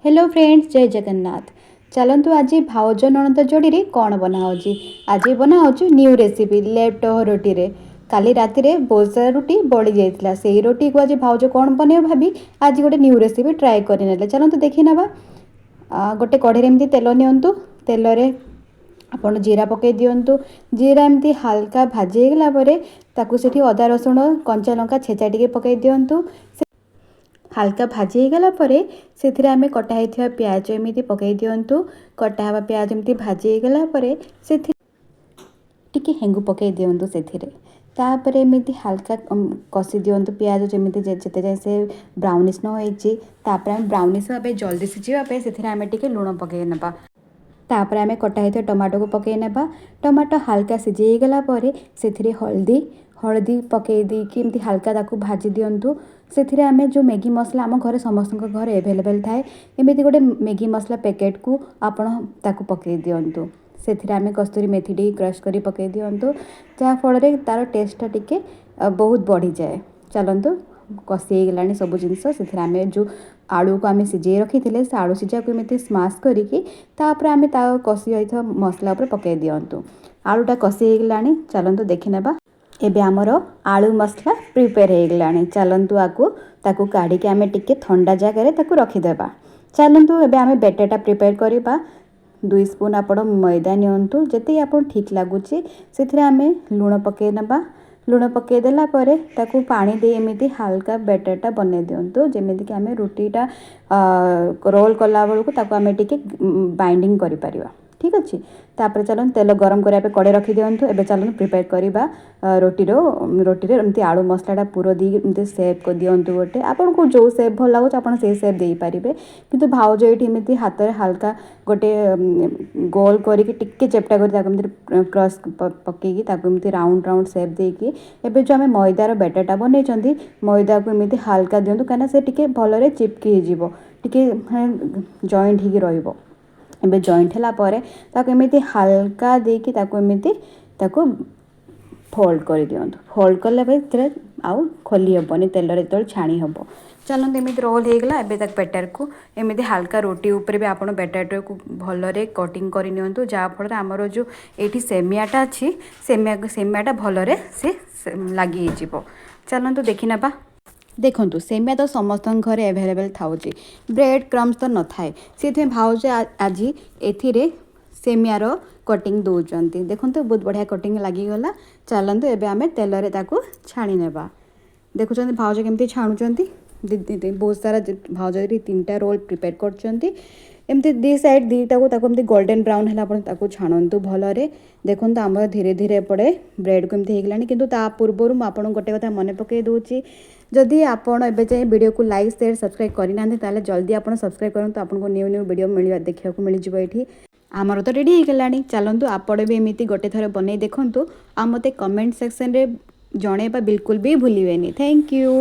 Hello friends, ଜୟ ଜଗନ୍ନାଥ। ଚାଲନ୍ତୁ, ଆଜି ଭାଉଜ ନଣନ୍ଦ ଯୋଡ଼ିରେ କ'ଣ ବନା ହେଉଛି? ଆଜି ବନା ହେଉଛି ନ୍ୟୁ ରେସିପି ଲେଫ୍ଟ ଓଭର ରୁଟିରେ। କାଲି ରାତିରେ ବହୁତ ସାରା ରୁଟି ବଳି ଯାଇଥିଲା। ସେଇ ରୁଟିକୁ ଆଜି ଭାଉଜ କ'ଣ ବନେଇବ ଭାବି ଆଜି ଗୋଟେ ନ୍ୟୁ ରେସିପି ଟ୍ରାଏ କରିନେଲେ। ଚାଲନ୍ତୁ ଦେଖିନେବା। ଗୋଟେ କଢ଼େଇରେ ଏମିତି ତେଲ ନିଅନ୍ତୁ। ତେଲରେ ଆପଣ ଜିରା ପକାଇ ଦିଅନ୍ତୁ। ଜିରା ଏମିତି ହାଲକା ଭାଜି ହେଇଗଲା ପରେ ତାକୁ ସେଠି ଅଦା, ରସୁଣ, କଞ୍ଚା ଲଙ୍କା ଛେଚା ଟିକେ ପକାଇ ଦିଅନ୍ତୁ। ହାଲକା ଭାଜି ହେଇଗଲା ପରେ ସେଥିରେ ଆମେ କଟା ହେଇଥିବା ପିଆଜ ଏମିତି ପକାଇ ଦିଅନ୍ତୁ। କଟା ହେବା ପିଆଜ ଏମିତି ଭାଜି ହେଇଗଲା ପରେ ସେଥିରେ ଟିକେ ହେଙ୍ଗୁ ପକାଇ ଦିଅନ୍ତୁ ସେଥିରେ। ତାପରେ ଏମିତି ହାଲକା କଷି ଦିଅନ୍ତୁ ପିଆଜ ଯେମିତି ଯେତେ ଯାଏଁ ସେ ବ୍ରାଉନିସ୍ ନ ହେଇଛି। ତାପରେ ଆମେ ବ୍ରାଉନିସ୍ ହେବା ପାଇଁ, ଜଲ୍ଦି ସିଝିବା ପାଇଁ ସେଥିରେ ଆମେ ଟିକେ ଲୁଣ ପକାଇ ନେବା। ତାପରେ ଆମେ କଟା ହେଇଥିବା ଟମାଟୋକୁ ପକାଇ ନେବା। ଟମାଟୋ ହାଲକା ସିଝି ହେଇଗଲା ପରେ ସେଥିରେ ହଳଦୀ ହଳଦୀ ପକାଇ ଦେଇକି ଏମିତି ହାଲକା ତାକୁ ଭାଜି ଦିଅନ୍ତୁ। ସେଥିରେ ଆମେ ଯେଉଁ ମ୍ୟାଗି ମସଲା, ଆମ ଘରେ ସମସ୍ତଙ୍କ ଘରେ ଆଭେଲେବଲ୍ ଥାଏ, ଏମିତି ଗୋଟେ ମ୍ୟାଗି ମସଲା ପ୍ୟାକେଟ୍କୁ ଆପଣ ତାକୁ ପକାଇ ଦିଅନ୍ତୁ। ସେଥିରେ ଆମେ କସ୍ତୁରୀ ମେଥି ଟିକେ କ୍ରସ୍ କରି ପକାଇ ଦିଅନ୍ତୁ, ଯାହାଫଳରେ ତା'ର ଟେଷ୍ଟଟା ଟିକେ ବହୁତ ବଢ଼ିଯାଏ। ଚାଲନ୍ତୁ, କଷି ହେଇଗଲାଣି ସବୁ ଜିନିଷ। ସେଥିରେ ଆମେ ଯେଉଁ ଆଳୁକୁ ଆମେ ସିଝେଇ ରଖିଥିଲେ, ସେ ଆଳୁ ସିଝାକୁ ଏମିତି ସ୍ମାସ୍ କରିକି ତାପରେ ଆମେ ତା କଷି ହୋଇଥିବା ମସଲା ଉପରେ ପକାଇ ଦିଅନ୍ତୁ। ଆଳୁଟା କଷି ହେଇଗଲାଣି, ଚାଲନ୍ତୁ ଦେଖିନେବା। ଏବେ ଆମର ଆଳୁ ମସଲା ପ୍ରିପେୟାର ହେଇଗଲାଣି। ଚାଲନ୍ତୁ, ଆକୁ ତାକୁ କାଢ଼ିକି ଆମେ ଟିକେ ଥଣ୍ଡା ଜାଗାରେ ତାକୁ ରଖିଦେବା। ଚାଲନ୍ତୁ, ଏବେ ଆମେ ବେଟରଟା ପ୍ରିପେୟାର କରିବା। 2 ସ୍ପୁନ୍ ଆପଣ ମଇଦା ନିଅନ୍ତୁ, ଯେତିକି ଆପଣ ଠିକ୍ ଲାଗୁଛି। ସେଥିରେ ଆମେ ଲୁଣ ପକାଇ ନେବା। ଲୁଣ ପକାଇ ଦେଲା ପରେ ତାକୁ ପାଣି ଦେଇ ଏମିତି ହାଲକା ବେଟରଟା ବନେଇ ଦିଅନ୍ତୁ, ଯେମିତିକି ଆମେ ରୁଟିଟା ରୋଲ୍ କଲା ବେଳକୁ ତାକୁ ଆମେ ଟିକେ ବାଇଣ୍ଡିଙ୍ଗ କରିପାରିବା। ଠିକ୍ ଅଛି। ତାପରେ ଚାଲନ୍ତୁ, ତେଲ ଗରମ କରିବା ପାଇଁ କଡ଼େଇ ରଖିଦିଅନ୍ତୁ। ଏବେ ଚାଲନ୍ତୁ ପ୍ରିପେୟାର କରିବା ରୁଟିର। ରୁଟିରେ ଏମିତି ଆଳୁ ମସଲାଟା ପୁର ଦେଇକି ଏମିତି ସେପ୍ ଦିଅନ୍ତୁ ଗୋଟେ। ଆପଣଙ୍କୁ ଯେଉଁ ସେପ୍ ଭଲ ଲାଗୁଛି, ଆପଣ ସେଇ ସେପ୍ ଦେଇପାରିବେ। କିନ୍ତୁ ଭାଉଜ ଏଇଠି ଏମିତି ହାତରେ ହାଲକା ଗୋଟେ ଗୋଲ କରିକି, ଟିକେ ଚେପ୍ଟା କରି, ତାକୁ ଏମିତି କ୍ରସ୍ ପକେଇକି, ତାକୁ ଏମିତି ରାଉଣ୍ଡ ରାଉଣ୍ଡ ସେପ୍ ଦେଇକି, ଏବେ ଯେଉଁ ଆମେ ମଇଦାର ବେଟରଟା ବନେଇଛନ୍ତି, ମଇଦାକୁ ଏମିତି ହାଲକା ଦିଅନ୍ତୁ, କାହିଁକିନା ସେ ଟିକେ ଭଲରେ ଚିପକି ହେଇଯିବ, ଟିକେ ଜଏଣ୍ଟ ହେଇକି ରହିବ। ଏବେ ଜଏଣ୍ଟ ହେଲା ପରେ ତାକୁ ଏମିତି ହାଲକା ଦେଇକି ତାକୁ ଏମିତି ତାକୁ ଫୋଲ୍ଡ କରିଦିଅନ୍ତୁ। ଫୋଲ୍ଡ କଲା ପରେ ସେଥିରେ ଆଉ ଖୋଲି ହେବନି ତେଲରେ ଯେତେବେଳେ ଛାଣି ହେବ। ଚାଲନ୍ତୁ, ଏମିତି ରୋଲ୍ ହେଇଗଲା। ଏବେ ତାକୁ ବେଟରକୁ ଏମିତି ହାଲକା ରୁଟି ଉପରେ ବି ଆପଣ ବେଟରଟାକୁ ଭଲରେ କଟିଂ କରି ନିଅନ୍ତୁ, ଯାହାଫଳରେ ଆମର ଯେଉଁ ଏଇଠି ସେମିଆଟା ଅଛି, ସେମିଆଟା ଭଲରେ ସେ ଲାଗି ହେଇଯିବ। ଚାଲନ୍ତୁ ଦେଖିନେବା। ଦେଖନ୍ତୁ, ସେମିଆ ତ ସମସ୍ତଙ୍କ ଘରେ ଆଭେଲେବଲ୍ ଥାଉଛି, ବ୍ରେଡ଼୍ କ୍ରମ୍ସ ତ ନଥାଏ। ସେଥିପାଇଁ ଭାଉଜ ଆଜି ଏଥିରେ ସେମିଆର କଟିଂ ଦେଉଛନ୍ତି। ଦେଖନ୍ତୁ, ବହୁତ ବଢ଼ିଆ କଟିଂ ଲାଗିଗଲା। ଚାଲନ୍ତୁ, ଏବେ ଆମେ ତେଲରେ ତାକୁ ଛାଣି ନେବା। ଦେଖୁଛନ୍ତି ଭାଉଜ କେମିତି ଛାଣୁଛନ୍ତି। ବହୁତ ସାରା ଭାଉଜ ଏଠି ତିନିଟା ରୋଲ୍ ପ୍ରିପେୟାର କରୁଛନ୍ତି। ଏମିତି ଦୁଇ ସାଇଡ଼୍ ଦୁଇଟାକୁ ତାକୁ ଏମିତି ଗୋଲ୍ଡେନ୍ ବ୍ରାଉନ୍ ହେଲା ପରେ ତାକୁ ଛାଣନ୍ତୁ ଭଲରେ। ଦେଖନ୍ତୁ, ଆମର ଧୀରେ ଧୀରେ ଏପଟେ ବ୍ରେଡ଼୍କୁ ଏମିତି ହେଇଗଲାଣି। କିନ୍ତୁ ତା ପୂର୍ବରୁ ମୁଁ ଆପଣଙ୍କୁ ଗୋଟେ କଥା ମନେ ପକାଇ ଦେଉଛି। ଯଦି ଆପଣ ଏବେ ଯାଏଁ ଭିଡ଼ିଓକୁ ଲାଇକ୍, ସେୟାର, ସବସ୍କ୍ରାଇବ୍ କରିନାହାନ୍ତି, ତାହେଲେ ଜଲ୍ଦି ଆପଣ ସବସ୍କ୍ରାଇବ୍ କରନ୍ତୁ। ଆପଣଙ୍କୁ ନ୍ୟୁ ନ୍ୟୁ ଭିଡ଼ିଓ ମିଳିବା ଦେଖିବାକୁ ମିଳିଯିବ ଏଇଠି। ଆମର ତ ରେଡ଼ି ହେଇଗଲାଣି। ଚାଲନ୍ତୁ, ଆପଣ ବି ଏମିତି ଗୋଟେ ଥର ବନେଇ ଦେଖନ୍ତୁ ଆଉ ମୋତେ କମେଣ୍ଟ ସେକ୍ସନରେ ଜଣେଇବା ବିଲକୁଲ ବି ଭୁଲିବେନି। Thank you.